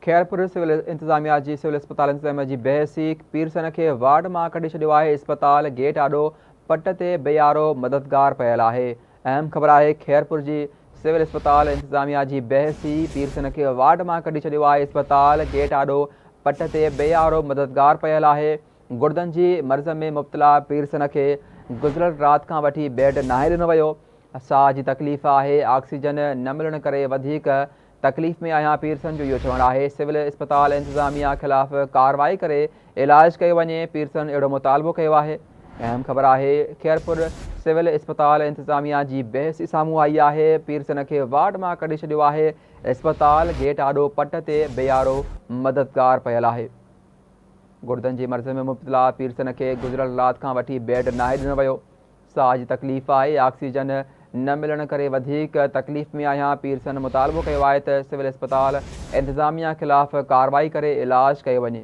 Khairpur civil انتظاميا جي civil اسپتال انتظاميا جي بيحسي، پيرسن کي وارڊ مان ڪڍي ڇڏيو آهي، اسپتال گيٽ آڏو پٽ تي بي يارو مددگار پيل آهي. اهم خبر آهي خيرپور جي سول اسپتال انتظاميا جي بيحسي، پيرسن کي وارڊ مان ڪڍي ڇڏيو آهي، اسپتال گيٽ آڏو پٽ تي بي يارو مددگار پيل آهي، گڙدن جي مرض ۾ مبتلا پيرسن کي گذريل رات کان وٺي بيڊ ناهي ڏنو ويو، ساهه جي تڪليف آهي، آڪسيجن نه ملڻ ڪري وڌيڪ تڪليف ۾ آهيان، پيرسن جو اهو چوڻ آهي سول اسپتال انتظاميا خلاف ڪارروائي ڪري علاج ڪيو وڃي، پيرسن اهڙو مطالبو ڪيو آهي. اهم خبر آهي خيرپور سول اسپتال انتظاميا جي بيحسي سامهون آئي آهي، پيرسن کي وارڊ مان ڪڍي ڇڏيو آهي، اسپتال گيٽ آڏو پٽ تي بي يارو مددگار پيل آهي. گڙدن جي مرض ۾ مبتلا پيرسن کي گذريل رات کان وٺي بيڊ ناهي ڏنو ويو. ساهه جي تڪليف آهي، آڪسيجن نه ملڻ ڪري وڌيڪ تڪليف ۾ آهيان، پيرسن مطالبو ڪيو آهي ته سول اسپتال انتظاميا خلاف ڪارروائي ڪري علاج ڪيو وڃي.